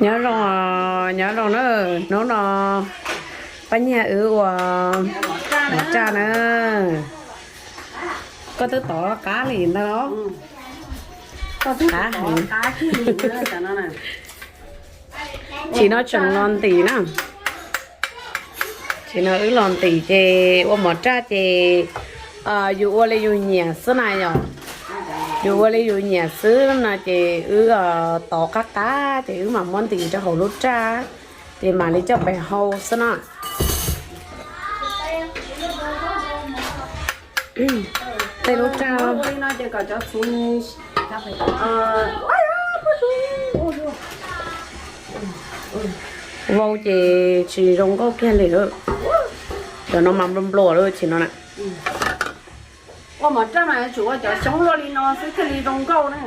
Nyob zoo, nyob zoo na, hnub no Paj Nyiag wb ua mov raj na. Koj twb tov qab li ntag los? Qab heev. Tsis no tseem los ntim na. Tsis no wb los ntim ces ua mov raj ces yus ua li yus nyiam xwb na yom. Yus ua li yus nyiam xwb no ces wb tov qab qab ces wb mam muab ntim rau hauv lub raj, ces mam li coj pem hau xwb na. Tej lub raj vau ces tsis zoo nkauj kiag li. Cov no mas nplua nplua lawm tsis no na. Ua mov raj mas tsuas ua cov xyoob luaj li no xwb thiaj li zoo nkauj na.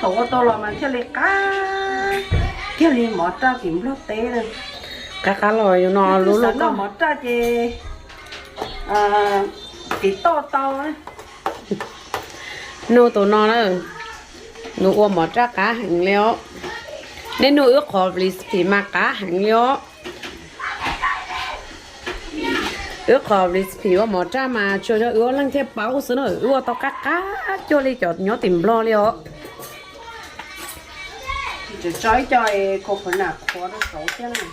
Thaum ua tau los mas thiaj li qab, thiaj li mov raj tim Nplog teb na. Qab qab los yus no lub lub koj mov raj ces tim toj tau. Nug tus no na, nws ua mov raj qab heev li os. Nej nug wb qhov recipe mas qab heev li os. Wb qhov recipe ua mov raj mas tsuas yog wb ob leeg thiaj paub xwb na, wb ua tau qab qab cuag li cov nyob tim Nplog li os. Tso ib co coconut qhuav rau saud thiab na.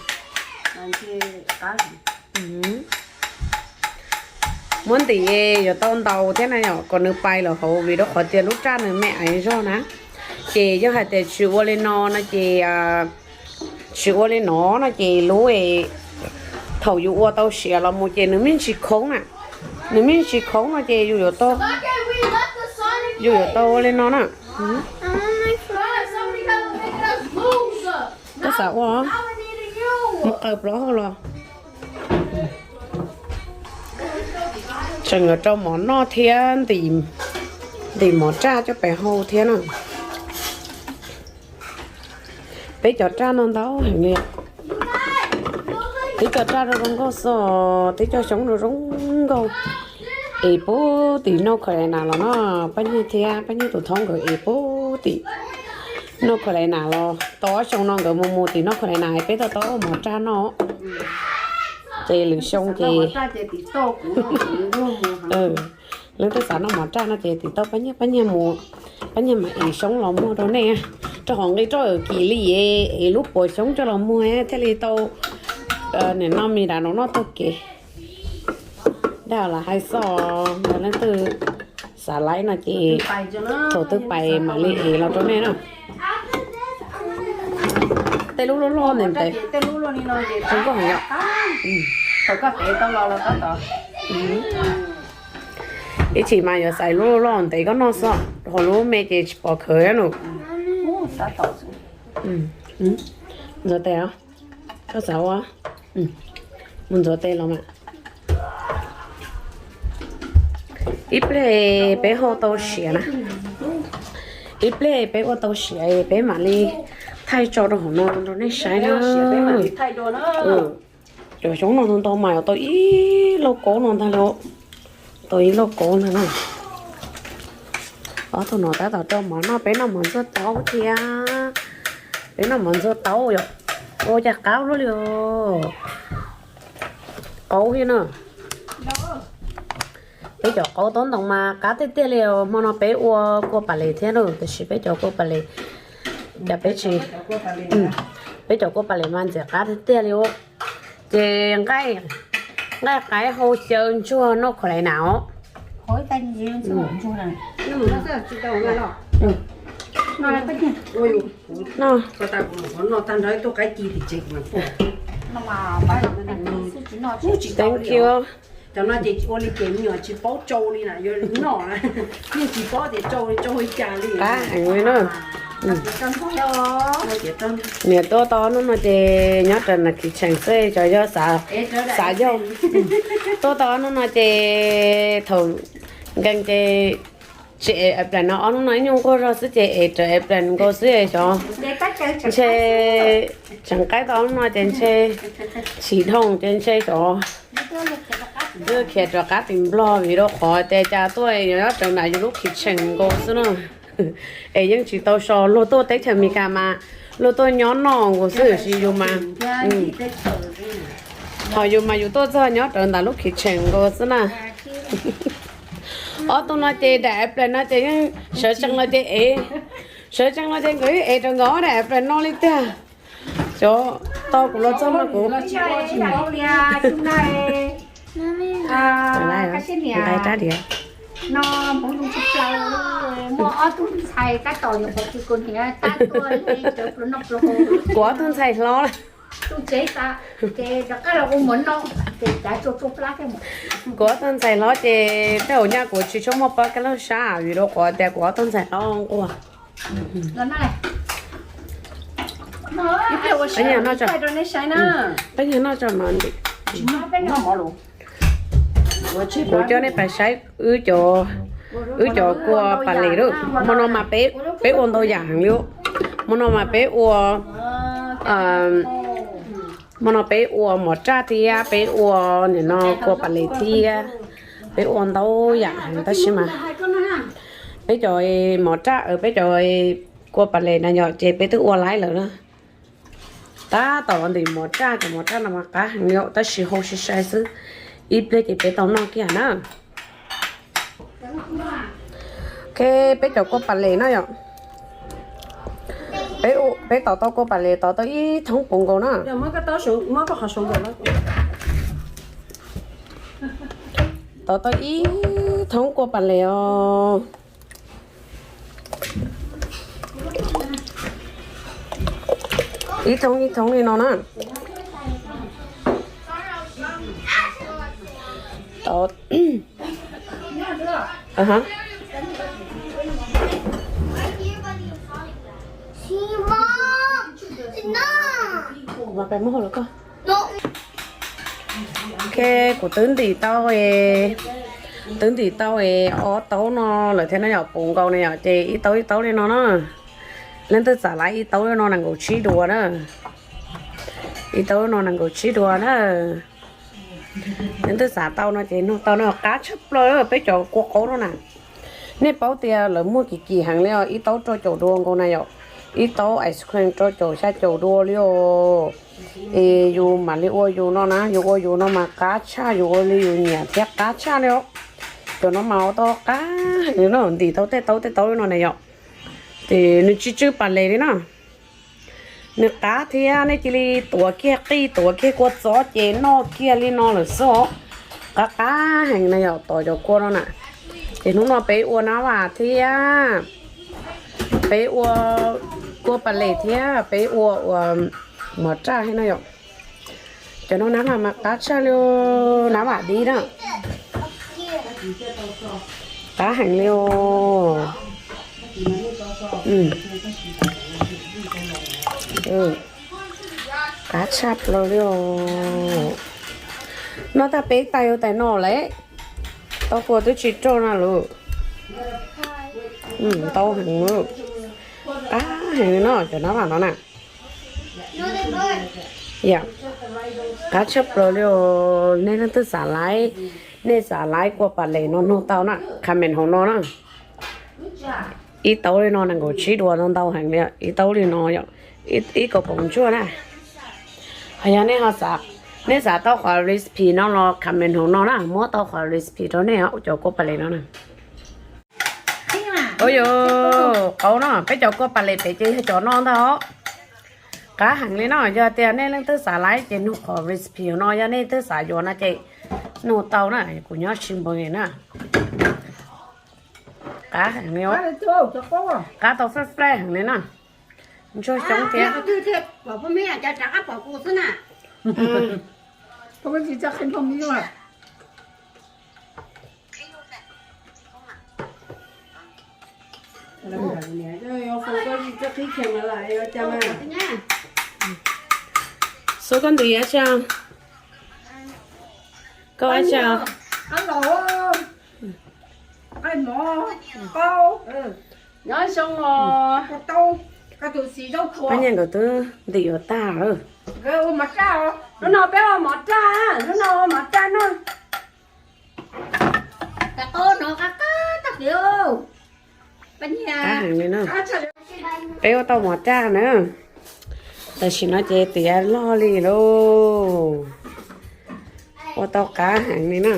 Muab ntim yuav tau ntau thiab na yom, kom nws pais lawm hauv vim rau qhov tias lub raj nws me aiv zog na. Ces yog hais tias tsis ua li no no ces, tsis ua li no no ces lub, thaum yus ua tau siav los mus ces nws me ntsis khoob na. Nws me ntsis khoob no ces yus yuav tau, yus yuav tau ua li no na. Koj xav ua, mus qaws plaub hau los. Tseem yuav rau mov noj thiab, ntim mov raj coj pem hau thiab na. Peb cov raj no ntau heev li. Tib co raj zoo zoo nkauj xwb, tib co xyoob zoo zoo nkauj. Es puag tim North Carolina los no, Paj Nyiag thiab Paj Nyiag tus thoob nkawd es puag tim North Carolina los tau ob xyoo no nkawd mus mus tim North Carolina es peb tau tau mov raj noj. Ces lwm xyoo ces leej twg xav noj mov raj no ces tim tau Paj Nyiag, Paj Nyiag mus, Paj Nyiag mam es xyoob los muag rau nej, rau qhov nqi rau kim li es lub puas xyoob coj los muag thiaj li tau nim no mis dav no noj taug kev. Dab los hais xoj, leej twg xav laib no ces thaum twg pais mam li es los rau nej na. Tej lub loj loj ntev ntev, zoo nkauj heev yom. Ib chim mas yuav xaiv lub loj loj ntev koj noj xwb, ho lub me ces tsis pom khawv no. Ntxuav tes, koj xav ua, mus ntxuav tes los mas. Ib pliag peb hau tau siav na, ib pliag peb ua tau siav peb mam li thaij tso rau hauv no rau nej saib na. Cov xyoob no ntau ntau mas yuav tau ib lauj kaub no ntag lauj, tau ib lauj kaub ntag na. Ob tug no tab tom rau mov noj, peb noj mov ntxuag taub thiab, peb noj mov ntxuag taub yom. Ua cas qab luaj li os, qaub thiab na. Peb cov qaub taub ntoo mas qab tiag tiag li os. Hmo no peb ua kua pas les thiab na, tiam sis peb cov kua pas les, cas peb tsis, peb cov kua pas les mas ntxim qab tiag tiag li os. Ces nqaij, nqaij qaib hau xyaw ntsuag noj khuam lais nas os. Thank you. Cov no ces ua li ces me nyuam tsis paub tsau li na, yuav noj na, yeej tsis paub tias tsau li tsau li cas li. Qab heev li na. Niam tuaj tau ob hnub no ces nyob raws nram kitchen xwb, cov yog xav, xav yog tuaj tau ob hnub no ces thaum nkees ces tsis es airplane no, ob hnub no ib nyuag nquag zog xwb ces es raws airplane nkaus xwb xyov. Ntshe tseem qaib tau ob hnub no ces ntshe tsis dhau ces ntshe xyov. Twb khiav rov qab tim Nplog vim rau qhov tias cas tuaj nyob raws nram yus lub kitchen nkaus xwb na. Es yeej tsis tau so, luag tuaj teb chaws Amelikas mas Luag tuaj nyob noj nkaus xwb, tiam sis yus mas, ho yus mas yus tuaj txog nyob rawv ntawm lub kitchen nkaus xwb na. Ob tug no ces daim apron no ces yeej sawv tsees los ces ev, sawv tsees los ces nkawd yeej ev rau nkawd ob daim apron noj li tiag. Cov tau kuv los txog mas kuv kuv ob tug ntxhais hlob, kuv ob tug ntxhais hlob ces tej zaum nyaj kuv tsis tshua muaj pab kaj lub sab vim rau qhov tias kuv ob tug ntxhais hlob nquag. Peb nyag noj tso mas ntim. Kuv coj nej pais saib wb cov, wb cov kua pas les lawm. Hmo no mas peb, peb ua ntau yam heev li. Hmo no mas peb ua, hmo no peb ua mov raj thiab peb ua nim no kua pas les thiab. Peb ua ntau yam heev tab sis mas peb cov mov raj, peb cov kua pas les na yom, ces peb twb ua laib lawm na. Tab tom los ntim mov raj, cov mov raj no mas qab heev li tab sis hau sai sai xwb, ib pliag ces peb tau noj kiag na. Ok, peb cov kua pas les no yom, peb tau tau kua pas les tau tau ib thoob puv nkaus na. Tau tau ib thoob kua pas les os. Ib thoob ib thoob li no na. Ok, kuv twb ntim tau, twb ntim tau ob taub no lawm thiab no yom, puv nkaus na yom, ces ib taub ib taub li no na. Leej twg xav laib ib taub li no nees nkaum tsib duas na. Ib taub no nees nkaum tsib duas na. Leej twg xav tau no ces nug tau no, qab tshaj plaws peb cov kua qaub no na. Nej paub tias lawv muag kim kim heev li os, ib taub rau caum duas nkaus na yom. Ib taub ice cream rau caum xya caum duas li os. Es yus mam li ua yus no na, yus ua yus no mas qab tshaj, yus ua li yus nyiam thiab qab tshaj li os. Cov no mas ua tau qab heev li no, ntim tau tej taub tej taub li no na yom. Ces nws tsis tsw pas les li na. Nws qab thiab nej cia li tuav kiag qij tuav kiag kua txob ces noj kiag li no lawm xwb os. Qab qab heev na yom, tom cov kua no na. Ces hnub no peb ua nab vam thiab, peb ua kua pas les thiab peb ua ua mov raj thiab no yom. Cov no nab vam mas qab tshaj li, nab vam dib na. Qab heev li os. Qab tshaj plaws li os. Noj tag peb tais ua tais no lawm. Tau kua twb tsis rau na lawm. Ntau heev, qab heev no cov nab vam no na. Yom, qab tshaj plaws li os. Nej leej twg xav laib, nej xav laib kua pas les no nug tau na, comment hauv no na. Ib taub li no nees nkaum tsib duas, ntau ntau heev li, ib taub li no yom, ib kaum kaum ntsuag na. Hos yog nej ho xav, nej xav tau qhov recipe no los comment hauv no na, muab tau qhov recipe rau nej cov kua pas les no na. Ua yog qaub no, peb cov kua pas les pem ces yog cov no ntag os. Qab heev li no, yog tias nej leej twg xav laib ces nug qhov recipe no, yog nej twg xav yuav no ces nug tau na, kuv nyob tsis npoo na. Qab heev li, qab tau fab fab heev li na. Ntsuag xyoob thiab. Xub koj ntxim dab tsi? Koj dab tsi? Nyob zoo os. Pab Nyiaj nkawd twb ntim yuav tag lawm. Hnub no peb ua mov raj, hnub no ua mov raj no. Qab heev li na. Peb ua tau mov raj na. Tam sim no ces tiav loj li lauj. Ua tau qab heev li na.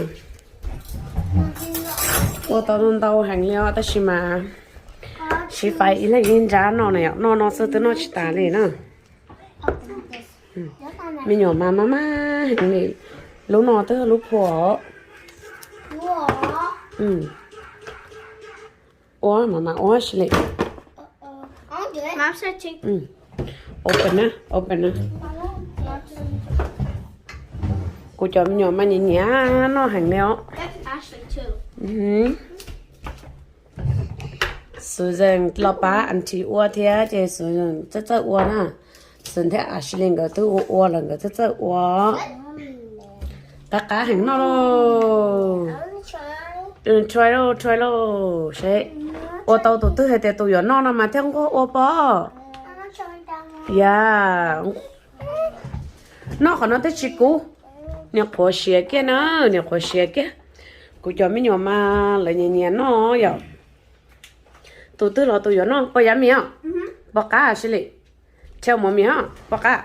Ua tau ntau heev li os, tab sis mas siv fais ib leeg ib nrab noj na yom, noj no xwb twb noj tsis tas li na. Me nyuam mas maj maj heev li, lub no twb lub phua os. Ua mas mas ua si li. Open na, open na. Kuv cov me nyuam mas nyiam nyiam noj heev li os. Susan los pab auntie ua thiab ces Susan txawj txawj ua na. Susan thiab Ashley nkawd twb ua ua lawm, nkawd txawj txawj ua. Qab qab heev noj lauj. Try lauj, try lauj seb. Ua tau tus twg hais tias tus yuav noj no mas thiaj nquag ua pob. Ya, noj qhov no twb tsis kub. Niam qhuav siav kiag na, niam qhuav siav kiag. Kuv cov me nyuam mas lawv nyiam nyiam noj yom. Tus twg los tus yuav noj. Pom Yummy os? Pom qab Ashley? Tell Mommy os, pom qab?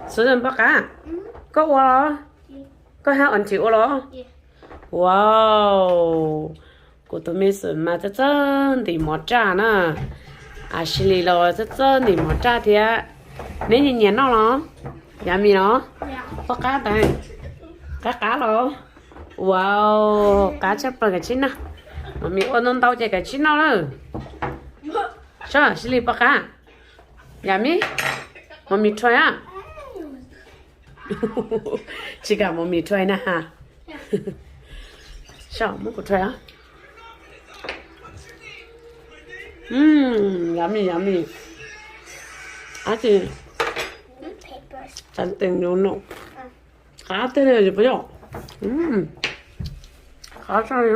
Susan, pom qab? Koj ua los? Koj hab auntie ua los? Wow, kuv tus me xwm mas txawj txawj ntim mov raj na. Ashley los txawj txawj ntim mov raj thiab. Neb nyiam nyiam noj los? Yummy los? Pom qab tas? Qab qab los? Wow, qab tshaj plaws, kav tsij noj. Mommy ua ntau ntau ces kav tsij noj lawm. Seb Ashley pom qab? Yummy, Mommy try a. Tsis kam Mommy try na ha. Seb muab kuv try a. Yummy, yummy. Ab tsis, cov tes nus no qab tiag li puas yog? Qab tshaj li.